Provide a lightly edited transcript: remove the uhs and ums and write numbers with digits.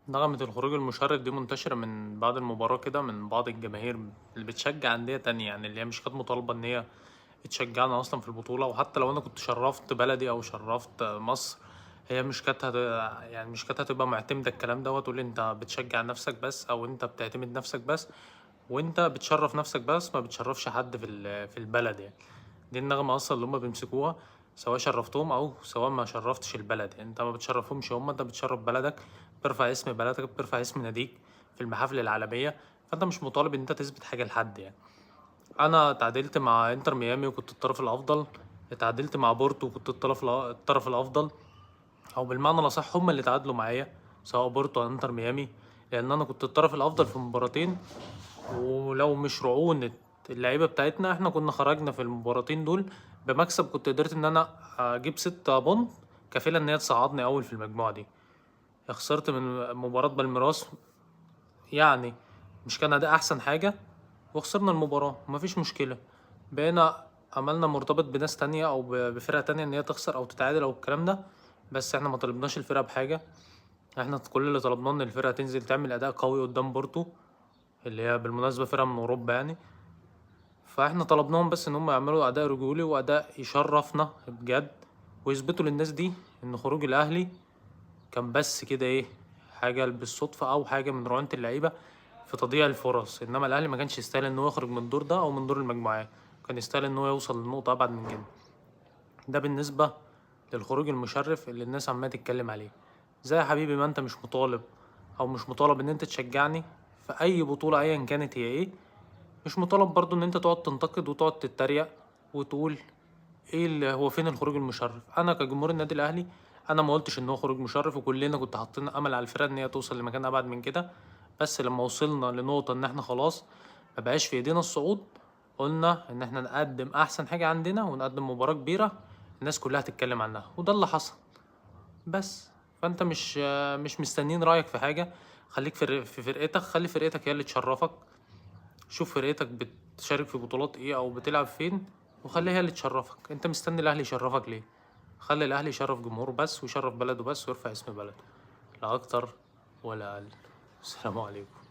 نغمة الخروج المشرف دي منتشرة من بعد المباراة كده من بعض الجماهير اللي بتشجع أندية تانية، يعني اللي هي مش كانت مطالبة إن هي تشجعنا أصلا في البطولة. وحتى لو أنا كنت شرفت بلدي أو شرفت مصر، هي مش كانت يعني مش كانت هتبقى معتمدة الكلام ده وتقول أنت بتشجع نفسك بس أو أنت بتعتمد نفسك بس وأنت بتشرف نفسك بس، ما بتشرفش حد في البلد. يعني دي النغمة أصلا اللي هما بيمسكوها، سواء شرفتهم أو سواء ما شرفتش البلد. يعني أنت ما بتشرفهمش هما، أنت بتشرف بلدك، بترفع اسم بلدك، بترفع اسم ناديك في المحافل العالمية. فأنت مش مطالب إن أنت تثبت حاجة لحد. يعني أنا تعادلت مع إنتر ميامي وكنت الطرف الأفضل، تعادلت مع بورتو وكنت الطرف الأفضل، أو بالمعنى الأصح هما اللي تعادلوا معايا سواء بورتو أو إنتر ميامي، لأن أنا كنت الطرف الأفضل في المباراتين. ولو مش رعونة اللعيبة بتاعتنا احنا كنا خرجنا في المباراتين دول بمكسب، كنت قدرت ان انا اجيب 6 point كفيلة ان هي تصعدني اول في المجموعة دي. خسرت من مباراة بالميراس، يعني مش كان ده احسن حاجة، وخسرنا المباراة مفيش مشكلة. بقينا عملنا مرتبط بناس تانية او بفرقة تانية ان هي تخسر او تتعادل او الكلام ده، بس احنا ما طلبناش الفرقة بحاجة. احنا كل اللي طلبناه ان الفرقة تنزل تعمل اداء قوي قدام بورتو، اللي هي بالمناسبة فرقة من اوروبا يعني. فاحنا طلبناهم بس ان هم يعملوا اداء رجولي واداء يشرفنا بجد، ويثبتوا للناس دي ان خروج الاهلي كان بس كده ايه، حاجة بالصدفة او حاجة من رعونة اللعيبة في تضييع الفرص، انما الاهلي ما كانش يستاهل ان هو يخرج من الدور ده او من دور المجموعات، كان يستاهل ان هو يوصل لنقطة ابعد من كده. ده بالنسبة للخروج المشرف اللي الناس عماله تتكلم عليه. زي يا حبيبي ما انت مش مطالب او مش مطالب ان انت تشجعني في اي بطوله ايا كانت هي ايه، مش مطالب برضو ان انت تقعد تنتقد وتقعد تتريق وتقول ايه اللي هو فين الخروج المشرف. انا كجمهور النادي الاهلي انا ما قلتش ان هو خروج مشرف، وكلنا كنت حاطين امل على الفرقة ان هي توصل لمكان ابعد من كده، بس لما وصلنا لنقطة ان احنا خلاص ما بقاش في ايدينا الصعود، قلنا ان احنا نقدم احسن حاجة عندنا ونقدم مباراة كبيرة الناس كلها تتكلم عنها، وده اللي حصل. بس فانت مش مستنين رايك في حاجة، خليك في فرقتك، خلي فرقتك هي اللي تشرفك. شوف فرقتك بتشارك في بطولات ايه او بتلعب فين وخليها هي اللي تشرفك. انت مستني الاهلي يشرفك ليه؟ خلي الاهلي يشرف جمهوره بس ويشرف بلده بس ويرفع اسم بلده، لا اكتر ولا اقل. السلام عليكم.